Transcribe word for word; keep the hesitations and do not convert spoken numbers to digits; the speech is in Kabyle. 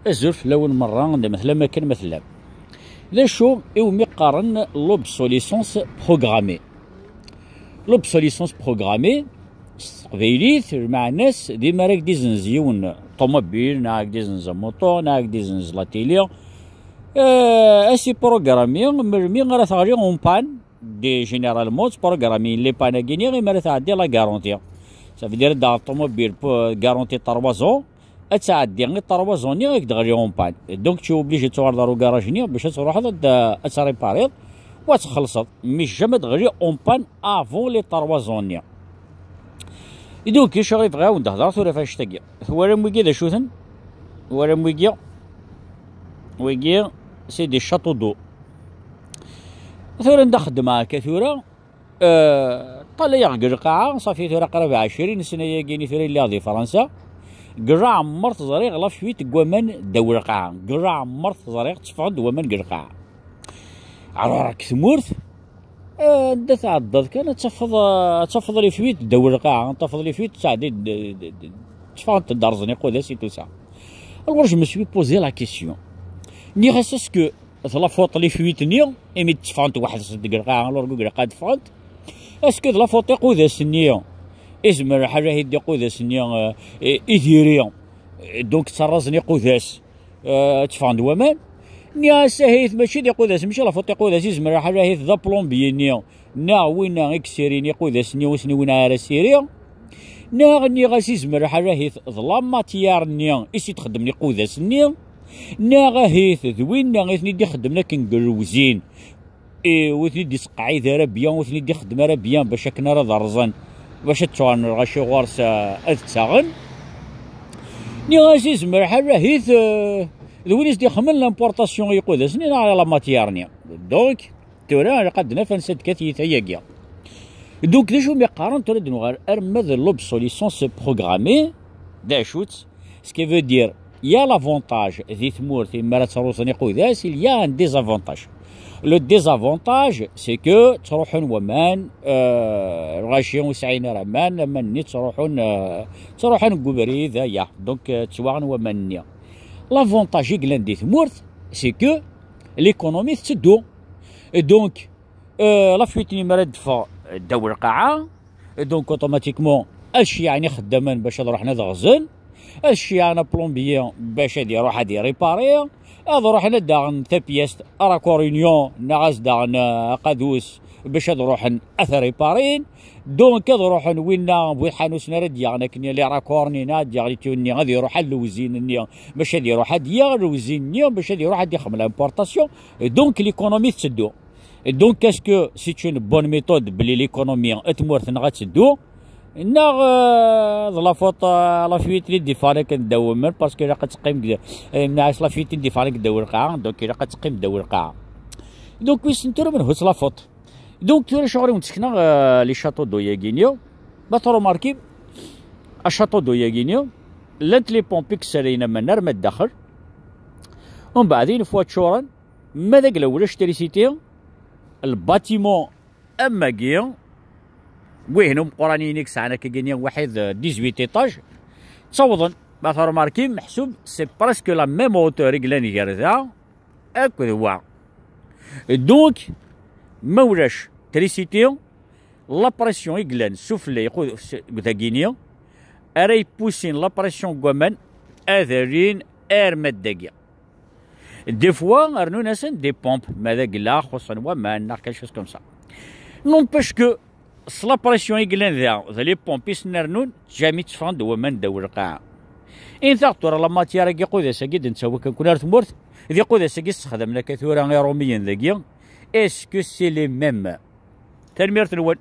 Azul fell-awen merra, anda ma tellam, akken ma tellam. D acu iwumi qqaren l'obsolescence programmée? L'obsolescence programmée, s teqbaylit, lmeɛna-s, dima ara k-d-izenz yiwen ṭumubil, neɣ ara k-d-izenz amuṭu, neɣ ara k-d-izenz la télé. Eh, ad s-iprogrammi melmi ara teɣli en panne, di généralement teprogrammi les pannes-agi-nni imi ara tɛeddi la garantie. Ça veut dire, daɣ ṭumubil, garantie trois ans, ad tɛeddi i trois ans-nni i k-d-ɣli en panne. Donc, tu es obligé ad tuɣaleḍ ɣer ugaraj-nni bac ad truḥeḍ ad, ad tripariḍ u ad txellṣeḍ. Mais jamais ad ɣli en panne avant les trois ans-nni. Et donc, acu i bɣiɣ ad wen-d-hedreɣ tura ɣef annect-agi. Twalam wigi d acu-ten? Twalam wigi? Wigi, c'est des châteaux d'eau. Tura anda xeddmeɣ akka tura, eh, ṭṭalayeɣ deg lqaɛa, ṣafi tura qrib ɛecrin sna-yagi-ni tura lliɣ di Fransa. Deg lɛemmer teẓriɣ la fuite n waman ddaw lqaɛa. Deg lɛemmer teẓriɣ tteffɣen-d waman deg lqaɛa. Ɛruṛ deg tmurt, eh, anda tɛeddaḍ kan ad tafeḍ, eh, ad tafeḍ les fuites ddaw lqaɛa, ad tafeḍ les fuites ttɛeddi d, d, d, tteffɣent-d rrẓen iqudas et tout ça. Alors, je me suis posé la question. Nniɣ-as, est-ce que d la faute les fuites-nni, imi d-tteffɣent weḥd-sent deg lqaɛa, alors deg lqaɛa d-ffɣent? Est-ce que d la faute iqudas-nni, izmer lḥal ahit d iqudas-nni, eh, i diri, eh, donc ttarraẓen iqudas, eh, tteffɣen-d waman? Nniɣ-as, ahit mačči d iqudas, mačči la faute iqudas, izmer lḥal ahit d aplombier-nni, neɣ winna i yessirin iqudas-nni ur sen-iwin ara siri, neɣ nniɣ-as izmer lḥal ahit d la matière-nni i s-id-xeddmen iqudas-nni, neɣ ahit d winna i ten-id-ixeddmen akken deg lewzin, i ur ten-id-isqeɛɛid ara bien, ur ten-id-ixeddem ara bien bac akken ara d-rẓen, bac ad ttuɣalen lɣaci ɣur-s, eh, ad ttaɣen. Nniɣ-as izmer lḥal ahit, eh, d win i s-d-ixemmen l'importation i iqudas-nni neɣ la matière-nni. Donc, tura ilaq ad d-naf ansa d-tekka tyita-agi. Donc, d acu mi qqaren tura d-nuɣal arma d l'obsolescence programmée? D acu-tt? Ce qui veut dire, il y a l'avantage di tmurt imi ara ttruẓen iqudas, il y a un désavantage. Le désavantage, c'est que ttruḥun waman, euh, lɣaci ur sɛin ara aman, aman-nni ttruḥun, euh, ttruḥun deg ubrid, aya. Donc, euh, ttwaɣen waman-nni. L'avantage i yellan di tmurt, c'est que l'économie tetteddu. Et donc, euh, la fuite-nni mi ara d-teffeɣ ddaw lqaɛa, et donc automatiquement ad ceyyɛen ixeddamen bac ad ruḥen ad ɣzen, ad ceyyɛen aplombier bac ad iruḥ ad iripari, ad ruḥen ad d-aɣen tapyest raccord union, neɣ ad d-aɣen, euh, aqadus bac ad ruḥen ad t-riparin. Donc ad ruḥen winna bu iḥanusen ara d-yaɣen akken les raccords-nni, neɣ ad d-yaɣ les tuyaux-nni, ad iruḥ ar lewzin-nni bac ad iruḥ ad yaɣ lewzin-nni bac ad iruḥ ad ixdem l'importation. Et donc l'économie tetteddu. Et donc, est-ce que c'est une bonne méthode belli l'économie n tmurt-nneɣ ad teddu? Neɣ, euh, d la faute, euh, la fuite-nni i d-iffɣen akken ddaw waman, parce que ilaq ad teqqim deg, euh, nniɣ-as la fuite-nni i d-iffɣen akken ddaw lqaɛa, donc ilaq ad teqqim ddaw lqaɛa. Donc, wissen tura menhu-tt la faute? Donc, tura acuɣer i wen-d-sekneɣ, euh, les châteaux d'eau-yagi-nni? Ma tṛumarkim, a château d'eau-yagi-nni, llant les pompes i yessarayen aman arma d daxel. Umbeɛd, une fois ččuren, ma d agla ulac trisiti, lbatimu am wagi, wihin umeqqranin i yesɛan akkagini waḥid, euh, dix-huit étages, ttawḍen, ma tṛumarkim, meḥsub, c'est presque la même hauteur i yellan gar da akked wa. Donc, ma ulac trisiti, la pression i yellan sufella iqu-, s-, dagini, ara ypusin la pression n waman ad alin arma d dagi. Des fois, rnun-asen des pompes, ma d agla, xuṣṣen waman, neɣ quelque chose comme ça. N'empêche que, s la pression i yellan da, d les pompes i sen-rnun, jamais tteffɣen-d waman ddaw lqaɛa. Intaɣ tura la matière-agi, iqudas-agi d-nettawi kan kun ar tmurt, d iqudas-agi ssexdamen akka tura iṛumiyen dagi, est-ce que c'est les mêmes? Tanemmirt-nwen.